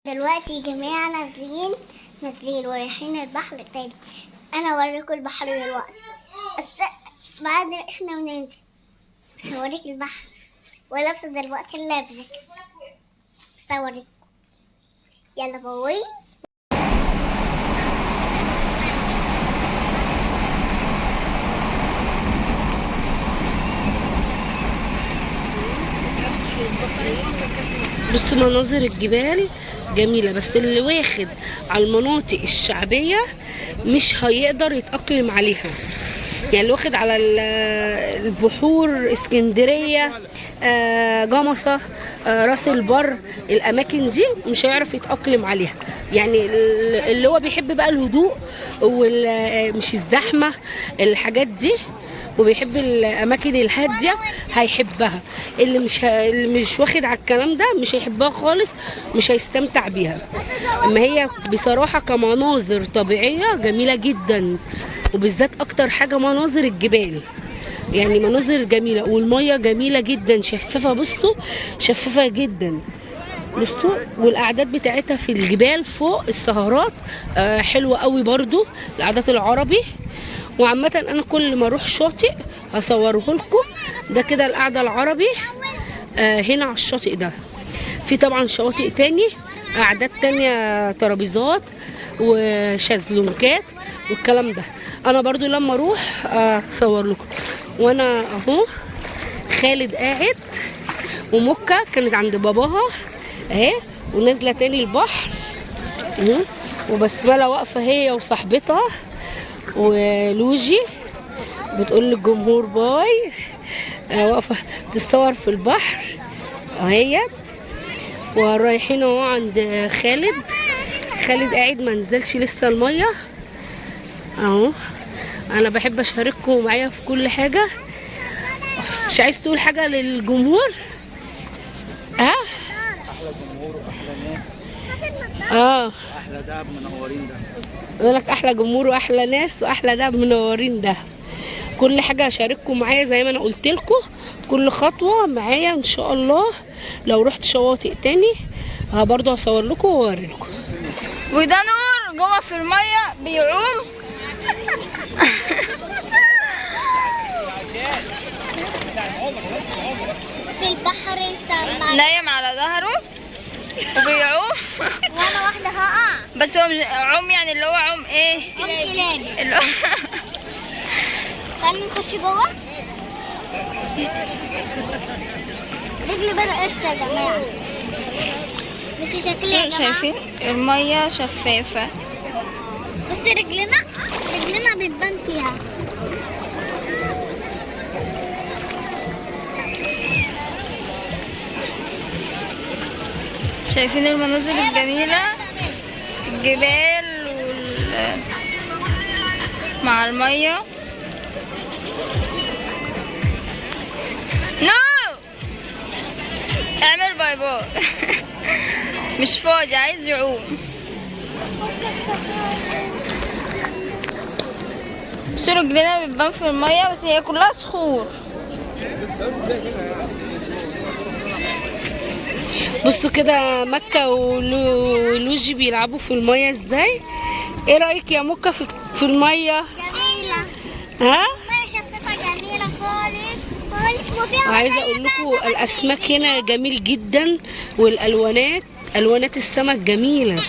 دلوقتي يا جماعة نازلين ورايحين البحر تاني. انا اوريكم البحر دلوقتي، بس بعد احنا بننزل بس اوريك البحر. ولابسة دلوقتي ال life jacket، بس اوريكم. يلا bye. بص مناظر الجبال جميلة، بس اللي واخد على المناطق الشعبية مش هيقدر يتأقلم عليها. يعني اللي واخد على البحور، اسكندرية، جمصة، راس البر، الأماكن دي مش هيعرف يتأقلم عليها. يعني اللي هو بيحب بقى الهدوء ومش الزحمة الحاجات دي، وبيحب الاماكن الهادية هيحبها. اللي مش واخد على الكلام ده مش هيحبها خالص، مش هيستمتع بيها. اما هي بصراحة كمناظر طبيعية جميلة جدا، وبالذات اكتر حاجة مناظر الجبال، يعني مناظر جميلة، والمية جميلة جدا شفافة. بصوا شفافة جدا، بصوا. والقعدات بتاعتها في الجبال فوق السهرات، حلوة قوي برضو القعدات العربي. وعامة انا كل ما اروح شاطئ هصوره لكم. ده كده القعدة العربي، هنا على الشاطئ ده. في طبعا شواطئ تاني، قعدات تانية، ترابيزات وشازلونكات والكلام ده. انا برضو لما اروح اصور لكم. وانا اهو خالد قاعد، ومكة كانت عند باباها اهي، ونازلة تاني البحر، وبسملة واقفة هي وصاحبتها، ولوجي بتقول للجمهور باي، واقفة تتصور في البحر اهيت. ورايحين اهو عند خالد. خالد قاعد ما نزلش لسه المية اهو. انا بحب اشارككم معايا في كل حاجة. مش عايز تقول حاجة للجمهور؟ ها؟ احلى جمهور واحلى ناس. احلى دهب منورين ده. يقول لك احلى جمهور واحلى ناس واحلى دهب منورين ده. كل حاجة هشارككم معايا زي ما انا قلت لكم، كل خطوة معايا ان شاء الله. لو رحت شواطئ تاني برضو هصور لكم واوري لكم. وده نور جوه في المية بيعوم. في البحر سمك. نايم على ظهره وبيعوم. وانا واحدة هقع. بس هو مش عوم، يعني اللي هو عوم ايه؟ عوم كلابي. اللي هو تعالي نخش جوه. رجلي بدأ قشطة يا جماعة. بس شكلي يا جماعة. شايفين المية شفافة. بس رجلنا بتبان فيها. شايفين المناظر الجميلة، الجبال مع المية. no اعمل bye bye. مش فاضي، عايز يعوم. بصوا رجلنا بتبان في المية، بس هي كلها صخور. بصوا كده مكة ولوجي بيلعبوا في المية ازاي. ايه رأيك يا مكة في المية؟ جميلة. ها؟ المية شفافة جميلة خالص خالص، وفيها وعايزة مية اقول فيها لكم سمك. الاسماك هنا جميل جدا، والالوانات، الوانات السمك جميلة.